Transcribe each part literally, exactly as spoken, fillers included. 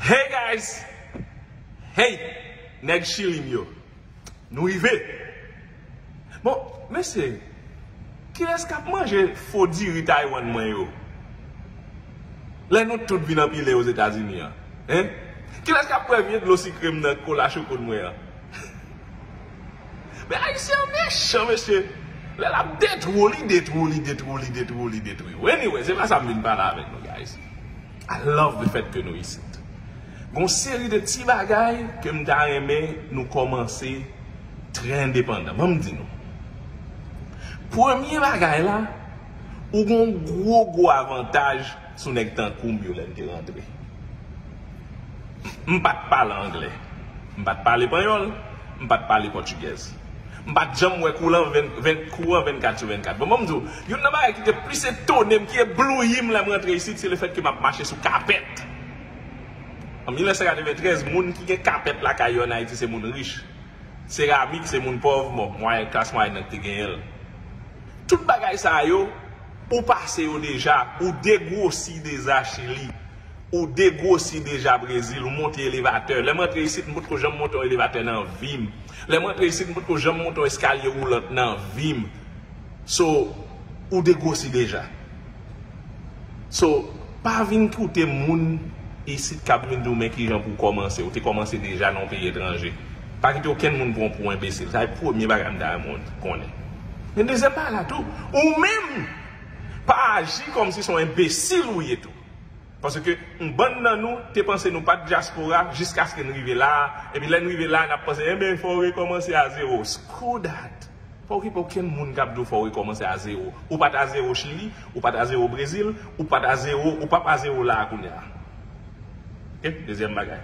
Hey guys! Hey! Nèg Chili m yo. Nou rive! Bon, mesye, kilès k ap manje fo diri Taiwan mwen yo? Lè nou tout vin anpile Ozetazini an. Hein? Kilès k ap bwè vye dlo sikre m nan kola chokon mwen an? Men Ayisyen an mechan, mesye. Lè l ap detwi w, li detwi w, li detwi w, li detwi w, li detwi w. Anyway, se pa sa m vin pale avèk nou, guys. I love the fact ke nou isit. Gon seri de ti bagay ke m ta renmen nou kòmanse trè endepandan. Ban m di nou. Premye bagay la, ou gon gwo, gwo avantaj sou nèg tankou m yo lè n te rantre. M pa t pale anglè. M pa t pale panyòl. M pa t pale pòtigèz. M pa t janm wè kouran ven, ven, kouran vennkat sou vennkat. Bon, ban m di w, youn nan bagay ki te plis etone m, ki eblouyi m lè m rantre isit, se lefèt ke m ap mache sou kapèt. An mil nèf san katreventrèz, moun ki gen kapèt lakay yo ann Ayiti se moun rich. Seramik se moun pòv, bon, mwayen, klas mwayèn nan ki te genyen l. Tout bagay sa yo, ou pase yo deja, ou degwosi deja Chili, ou degwosi deja Brezil, ou monte elevatè. Lè m rantre isit, m potko janm monte yon elevatè nan vi m. Lè m rantre isit, m potko janm monte yon eskalye woulant nan vi m. So, ou degwosi deja. So, pa vin koute moun isit k ap vin di w men kijan pou w kòmanse. Ou te kòmanse deja nan yon peyi etranje. Pa kite okenn moun pran w pou enbesil. Sa se premye bagay m ta renmen w konnen. Men dezyèm bagay la tou, ou menm, pa aji kòmsi se yon enbesil ou ye tou. Paske yon bann nan nou te panse nou pa t dyaspora jiskaske n rive la a. Epi lè n rive la a, n ap panse, enben, fò w rekòmanse a zewo. Screw that! Pa okipe okenn moun k ap di w fò w rekòmanse a zewo. Ou pa t a zewo Chili, ou pa t a zewo Brezil, ou pa t a zewo, ou p ap a zewo la a kounye a. Ok? Dezyèm bagay.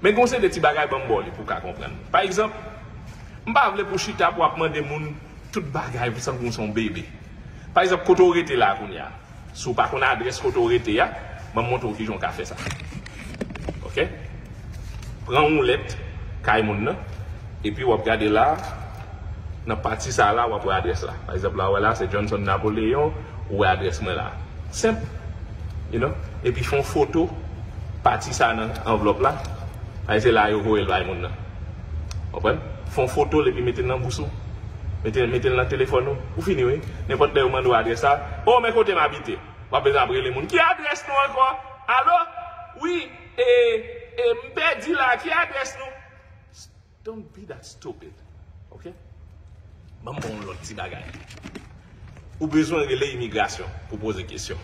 Men gon seri de ti bagay, ban m ba w li pou w ka konprann. Pa egzanp, m pa vle pou w chita pou w ap mande moun tout bagay pou santi w se yon bebe. Pa egzanp, kote w rete la a kounye a. Si w pa konn adrès kote w rete a, ban m montre w kijan w ka fè sa. Ok? Pran yon lèt kay moun nan, epi w ap gade la, nan pati sa a la, w ap wè adrès la. Pa egzanp, la, w wè la, se Johnson Napoleon, ou wè adrès mwen la. Senp. You know? Epi fè yon foto pati sa a nan anvlòp la. Paske se la yo voye l bay moun nan. Konprann? Fè yon foto l epi mete l nan bous ou. Mete, mete l nan telefòn ou. Ou fini, wi. Nenpòt lè yo mande w adrès la, o, men kote m abite. W ap bezwen ap rele moun. Ki adrès nou ankò? Alo? Wi, e, e, m pèdi la. Ki adrès nou? Don't be that stupid. Ok? Ban m ba w yon lòt ti bagay. Ou bezwen rele imigrasyon pou poze kesyon.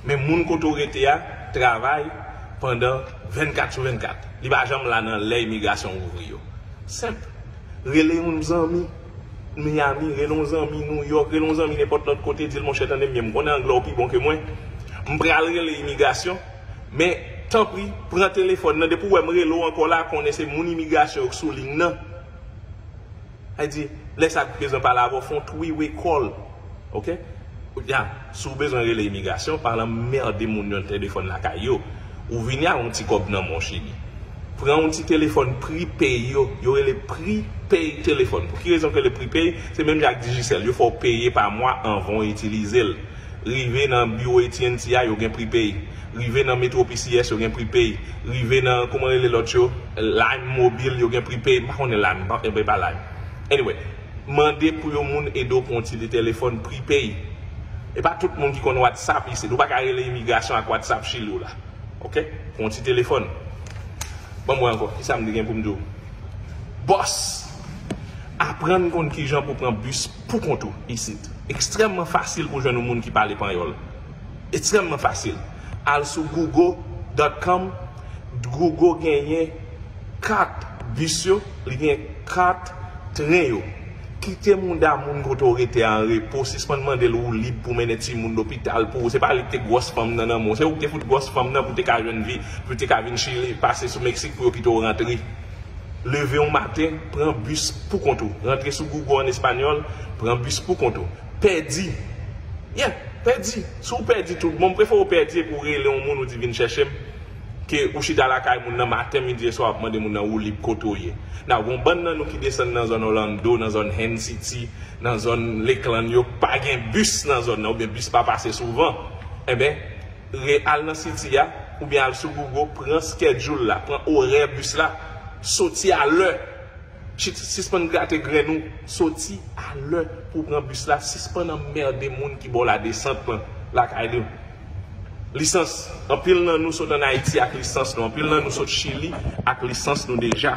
Men moun kote w rete a travay pandan vennkat sou vennkat. Li pa janm la nan lè imigrasyon ouvri yo. Senp. Rele yon zanmi Miami, rele yon zanmi New York, rele yon zanmi nenpòt lòt kote, di l, monchè, tande m byen, m konnen anglè w pi bon ke mwen. M pral rele imigrasyon, men, tanpri, pran telefòn nan. Depi w wè m rele w ankò la, konnen se moun imigrasyon yo k sou liy nan. Sa vle di, lè sa bezwen pale avè w, fè yon three-way call. Ok? Kounye a, si w bezwen rele imigrasyon, pa al anmède moun yo nan telefòn lakay yo. Ou vini ak yon ti kòb nan men w, cheri. Pran yon ti telefòn prepaid yo, yo rele prepaid telefòn. Pou ki rezon ke le prepaid? Se menm jan ak Digicel, yo fè w peye pa mwa anvan w itilize l. Rive nan biwo A T and T a, yo gen prepaid. Rive nan Metro P C S, yo gen prepaid. Rive nan, kòman rele lòt yo? Lime Mobile, yo gen prepaid. M pa konnen Lime, m pa, e pa Lime. Anyway, mande pou yon moun ede w pran yon ti telefòn prepaid. E pa tout moun ki konn WhatsApp isit. Ou pa ka rele imigrasyon ak WhatsApp Chili w la. Ok? Pran yon ti telefòn. Ban m wè ankò. Kisa m te gen pou m di w? Bòs! Aprann konn kijan pou pran bis pou kont ou isit. Ekstrèmman fasil pou jwenn yon moun ki pale panyòl. Ekstrèmman fasil. Al sou google dot com, Google genyen kat bis yo, li gen kat tren yo. Kite mouda moun kote w rete a an repo, sispann mande l woulib pou mennen timoun lopital pou ou. Se pa li ki te gwòs fanm nan nan men w, se ou ki te fout gwòs fanm nan pou te ka jwenn vi, pou te ka vin Chili, pase sou Meksik pou yo kite w rantre. Leve yon maten, pran bis pou kont ou. Rantre sou Google an espanyòl, pran bis pou kont ou. Pèdi. Yeah, pèdi. Si w pèdi tout bon, m prefere w pèdi epi w rele yon moun ou di vin chèche m, ke ou chita lakay moun nan maten, midi e swa w ap mande moun nan woulib kote w ye. Nan gon bann nan nou ki desann nan zòn Orlando, nan zòn Haines City, nan zòn Lakeland yo, pa gen bis nan zòn nan, oubyen bis pa pase souvan. Enben, re-, al nan City a, Oubyen al sou Google, pran schedule la, pran orè bis la, soti a lè. Chit, sispann grate grenn ou, soti a lè pou w pran bis la, sispann anmède moun ki ba w ladesant lan lakay li. Lisans, anpil nan nou sot ann Ayiti ak lisans nou, anpil nan nou sot Chili ak lisans nou deja.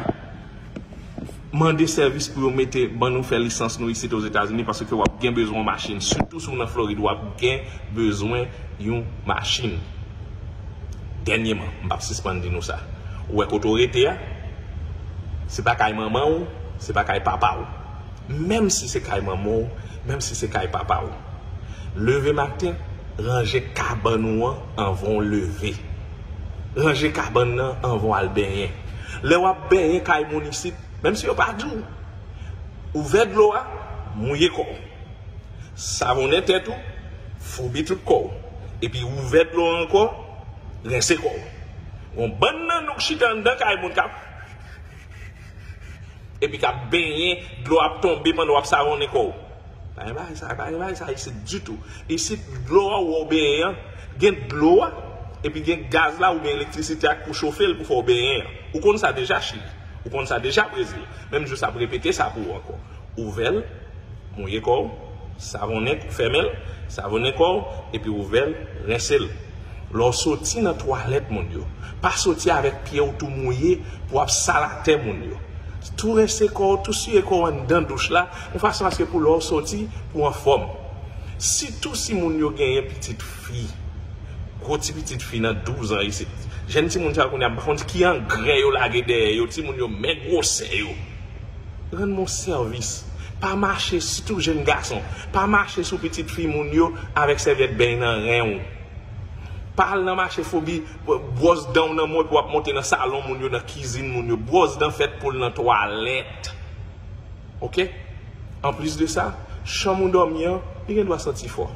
Mande sèvis pou yo mete, ban nou fè lisans nou isit Ozetazini, paske w ap gen bezwen yon machin. Sitou si w nan Florid, w ap gen bezwen yon machin. Dènyèman, m p ap sispann di nou sa. Ou wè kote w rete a, se pa kay manman w, se pa kay papa w. Menm si se kay manman w, menm si se kay papa w. Leve maten, ranje kabann ou an anvan w leve. Ranje kabann nan anvan w al benyen. Lè w ap benyen kay moun isit, menm si yo pa di w, ouvè dlo a, mouye kò w. Savonnen tèt ou, foubi tout kò w. Epi ouvè dlo a ankò, rense kò w. Gon bann nan nou k chita anndan kay moun k ap epi k ap benyen, dlo ap tonbe pandan w ap savonnen kò w. Pa gen bagay sa, pa gen bagay sa isit ditou. Isit, dlo a ou wè w benyen an, gen dlo a, epi gen gaz la oubyen elektrisite a k pou chofe l pou fè w benyen an. Ou konn sa deja Chili. Ou konn sa deja Brezil. Men m jis ap repete sa pou ou ankò. Ouvè l, mouye kò w, savonnen, fèmen l, savonnen kò w, epi ouvè l, rense l. Lè w soti nan twalèt moun yo, pa soti avèk pye w tou mouye pou w ap sal atè moun yo. Tou rense kò w, tou siye kò w anndan douch la, yon fason aske pou lè w soti, pou w anfòm. Sitou si moun yo genyen pitit fi, gwo ti pitit fi nan douz an isit. Jèn timoun sa yo kounye a, m pa konn ki angrè yo lage dèyè yo, timoun yo men gwosè yo. Rann mwen sèvis. Pa mache, sitou jèn gason, pa mache sou pitit fi moun yo avèk sèvyèt beny nan ren w. Pa al nan mache fobi, bwòs dan w nan men w epi w ap monte nan salon moun yo, nan kizin moun yo. Bwòs dan fèt pou l nan twalèt. Oke? Anplis de sa, chanm ou dòmi an, li gen dwa santi fò.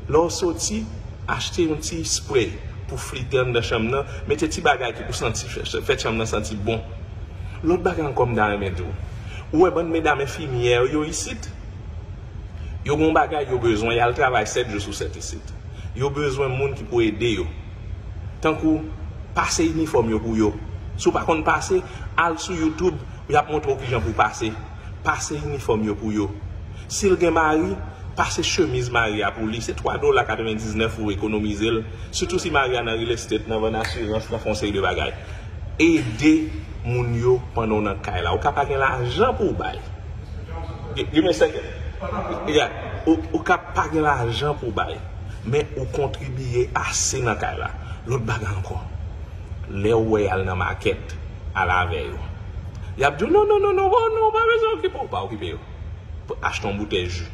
Lè w soti, achte yon ti spray pou flite anndan chanm nan, mete ti bagay ki pou santi, fè, fè chanm nan santi bon. Lòt bagay ankò m ta renmen di w. Ou wè bann medam enfimyè yo isit? Yo gen yon bagay yo bezwen, y al travay sèt jou sou sèt isit. Yo bezwen moun ki pou ede yo. Tankou, pase inifòm yo pou yo. Si w pa konn pase, al sou YouTube, y ap montre w kijan pou w pase. Pase inifòm yo pou yo. Si l gen mari, pase chemiz mari a pou li. Se twa dola katrevendiznèf ou ekonomize l. Sitou si mari a nan real estate, nan vann asirans, nan fè yon seri de bagay. Ede moun yo pandan w nan kay la. Ou ka pa gen lajan pou w bay. Gi-, give me a second. Yeah. Ou, ou ka pa gen lajan pou w bay. Men ou kontribiye ase nan kay la. Lòt bagay ankò. Lè w wè y al nan makèt, al avè yo. Y ap di w, "Non, non, non, non, oh, non, pa bezwen okipe w." Pa okipe yo. Achte yon boutèy ji.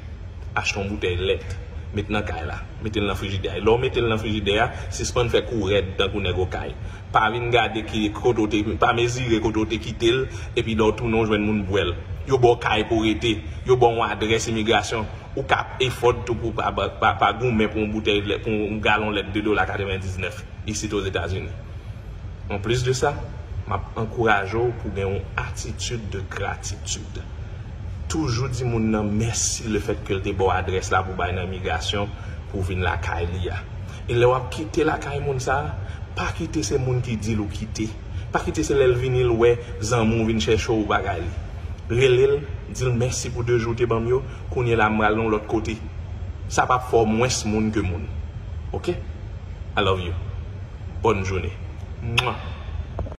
Achte yon boutèy lèt. Met nan kay la. Mete l nan frijidè a. Lè w mete l nan frijidè a, sispann fè kou rèd tankou nèg okay. Pa vin gade ki kote w te, pa mezire kote w te kite l, epi lè w tounen w jwenn moun bwè l. Yo ba w kay pou w rete. Yo ba w yon adrès imigrasyon. Ou ka efòd tou pou pa, pa, pa goumen pou yon boutèy lèt, pou yon galon lèt de dola katrevendiznèf isit Ozetazini. Anplis de sa, m ap ankouraje w pou gen yon atitid de gratitid. Toujou di moun nan mèsi lefètke l te ba w adrès la pou w bay nan imigrasyon pou w vin lakay li a. E lè w ap kite lakay moun sa a, pa kite se moun ki di l ou kite. Pa kite se lè l vini l wè zanmi w vin chèche w ou bagay li. Rele l, di l mèsi pou de jou w te ban m yo, kounye la m pral yon lòt kote. Sa p ap fè w mwens moun ke moun. Oke? I love you. Bòn jounen. Mwa.